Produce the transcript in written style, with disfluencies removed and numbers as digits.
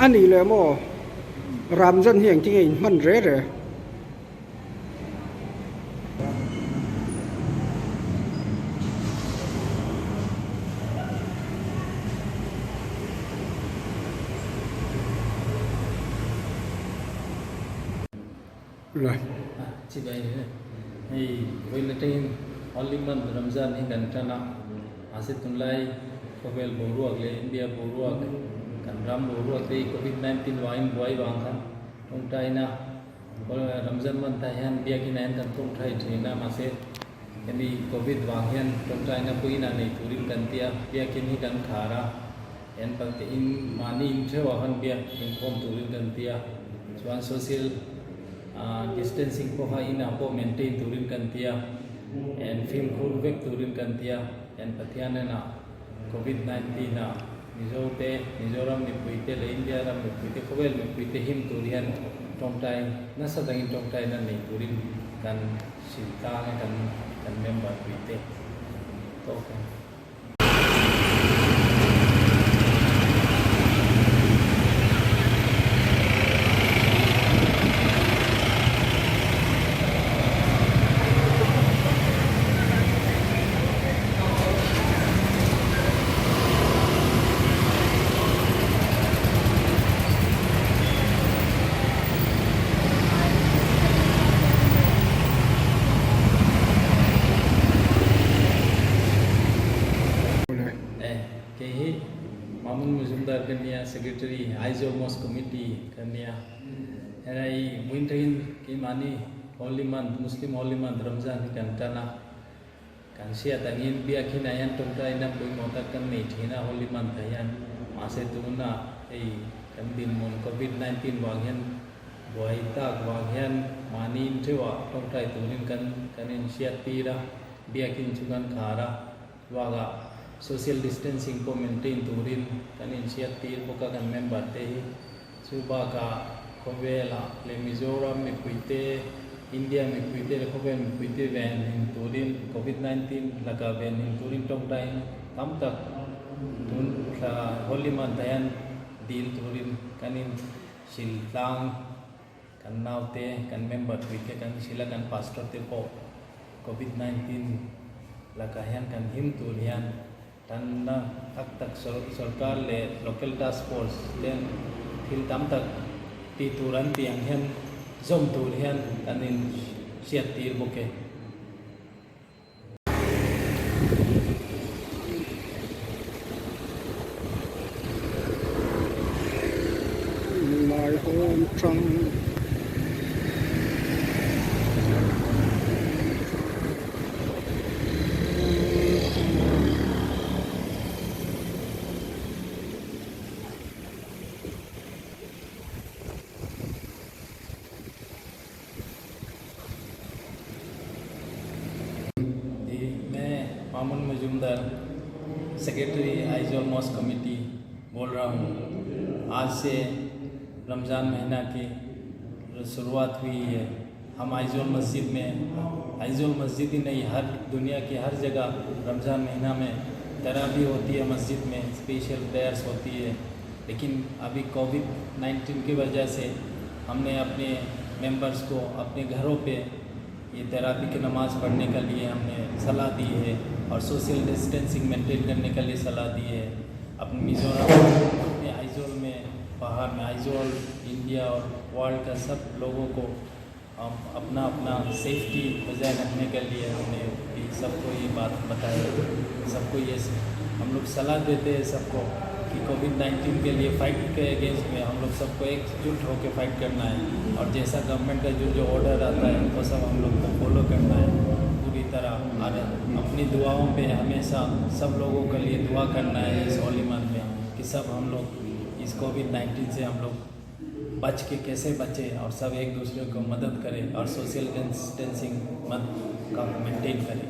Ani leh maw Ramzan hi engtin nge in hman re re. La. Chibai hei vawiin atangin Holy Month Ramzan hi kan tan a, mahse tunlai khawvel boruak leh India boruak kan ram boruak te hi Covid 19 vangin buai vang khan tawngtaina Ramzan month ah hian biakin ah hian kan tawngtai thin a, mahse hemi Covid vang hian tawngtaina pawhin ah nei turin kan ti a, biakin hi kan khar a. En pal te in mahni in theuh ah khan biak inkhawm turin kan ti a, chuan social distancing pawh kha inah pawh maintain turin kan ti a, en fimkhur vek turin kan ti a, en Pathian enah Covid 19 ah Mizo te, Mizoram mipui te leh India ram mipui te, khawvel mipui te him tur hian tawngtai nasa dangin tawngtaina nei turin kan hrilh tlang a kan kan member pui te tawk ang. Kei hi Mamun Muzumdar ka nia, Secretary, Aizawl Mosque Committee ka nia. Helai winter-in keimahni Holy Month, Muslim Holy Month Ramzan hi kan tan a. Kan hriat angin Biakinn ah hian tawngtaina pawimawh tak kan nei thin a Holy Month ah hian. Mahse tunah hei kan dinhmun Covid 19 vang hian buai tak vang hian mahni in theuhah tawngtai turin kan kan inhriat tir a, Biakinn chu kan khar a, bakah social distancing pawh maintain turin kan inhriat tir bawk a kan member te hi. Chu bakah khawvelah leh Mizoram mipuite, India mipuite leh khawvel mipuite venhim turin Covid 19 lakah venhim turin tawngtain tam tak tun thla Holy Month ah hian dil turin kan in hrilh tlang kan naute, kan member puite kan hrilh a, kan pastor te pawh Covid 19 lakah hian kan him tur hian Tanna tak tak sorkar leh local task force ten thil tam tak tih tur an tih ang hian zawm tur hian kan in hriat tir bawk e. Ngaihawm tang. मैं मामून Majumdar secretary Aizawl mosque committee बोल रहा हूँ। आज से रमज़ान महीना की शुरुआत हुई है। हम आइजोल मस्जिद में, आइजोल मस्जिद ही नहीं, हर दुनिया की हर जगह रमज़ान महीना में तरावी होती है, मस्जिद में स्पेशल प्रेयर्स होती है। लेकिन अभी कोविड 19 की वजह से हमने अपने मेंबर्स को अपने घरों पे ये तरावी की नमाज़ पढ़ने के लिए हमने सलाह दी है और social distancing maintain करने के लिए सलाह दी है। अपने मिज़ोरम, अपने आइजोल में, बाहर में आइजोल, इंडिया और वर्ल्ड का सब लोगों को हम अपना अपना सेफ्टी बजाय रखने के लिए हमने भी सबको ये बात बताई। सबको ये हम लोग सलाह देते हैं सबको कि कोविड 19 के लिए फाइट के अगेंस्ट में हम लोग सबको एकजुट होकर फाइट करना है और जैसा गवर्नमेंट का जो जो ऑर्डर आता है वो सब हम लोग को फॉलो करना है पूरी तरह और अपनी दुआओं पे हमेशा सब लोगों के लिए दुआ करना है इस होली मंथ में कि सब हम लोग इस कोविड 19 से हम लोग बच के कैसे बचे और सब एक दूसरे को मदद करें और सोशल डिस्टेंसिंग मत का मेंटेन करें।